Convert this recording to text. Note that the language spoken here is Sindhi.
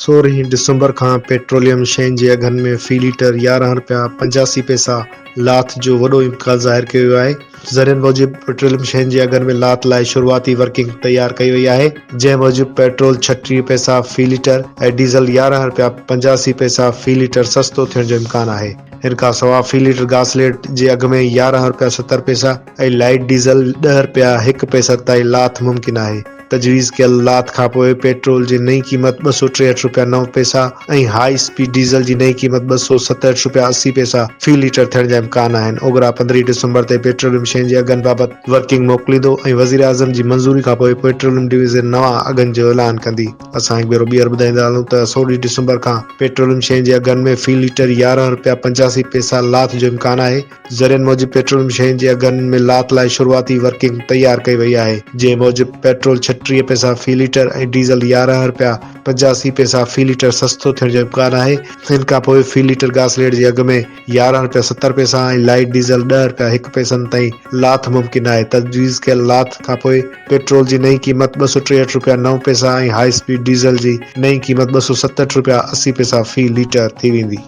سورهين ڊسمبر کان پيٽروليم شين جي اگهن ۾ في ليٽر 11 رپيا 85 پئسا لاٿ جو وڏو امڪان ظاهر ڪيو ويو آهي. ذريعن موجب پيٽروليم شين جي اگهن ۾ لاٿ لاء شروعاتي ورڪنگ تيار ڪئي وئي آهي، جنهن موجب پيٽرول 36 پئسا في ليٽر ۽ ڊيزل 11 رپيا 85 پئسا في ليٽر سستو ٿيڻ جو امڪان آهي. ان کان سواء في ليٽر گاسليٽ جي اگهه ۾ 11 رپيا 70 پئسا ۽ لائيٽ ڊيزل ڏهه رپيا هڪ پئسا تائين لاٿ ممڪن آهي. تجويز ڪيل لاٿ کانپوء پيٽرول جي نئين قيمت 263 رپيا 9 پئسا ۽ هاء اسپيڊ ڊيزل جي نئين قيمت 267 رپيا 80 پئسا في ليٽر ٿيڻ جا امڪان آهن. اوگرا 15 ڊسمبر تي پيٽروليم شين جي اگهن بابت ورڪنگ موڪليندو ۽ وزيراعظم جي منظوري کانپوء پيٽروليم ڊويزن نوان اگهن جو اعلان ڪندي. اسان هڪ ڀيرو ٻيهر ٻڌائيندا هلون ته 16 ڊسمبر کان پيٽروليم شين جي اگهن ۾ في ليٽر 11 رپيا 85 پئسا لاٿ جو امڪان آهي. ذريعن موجب پيٽروليم شين جي اگهن ۾ لاٿ لاء شروعاتي ورڪنگ تيار ڪئي وئي آهي، جنهن موجب پيٽرول 36 پئسا في ليٽر ۽ ڊيزل 11 رپيا 85 پئسا في ليٽر سستو ٿيڻ جو امڪان آهي. ان کانپوء في ليٽر گاسليٽ جي اگهه ۾ 11 رپيا 70 پئسا ۽ لائيٽ ڊيزل ڏهه رپيا هڪ پئسن تائين لاٿ ممڪن آهي. تجويز ڪيل لاٿ کانپوء پيٽرول جي نئين قيمت 263 رپيا 9 پئسا ۽ هاء اسپيڊ ڊيزل جي نئين قيمت 267 رپيا 80 پئسا في ليٽر ٿي ويندي.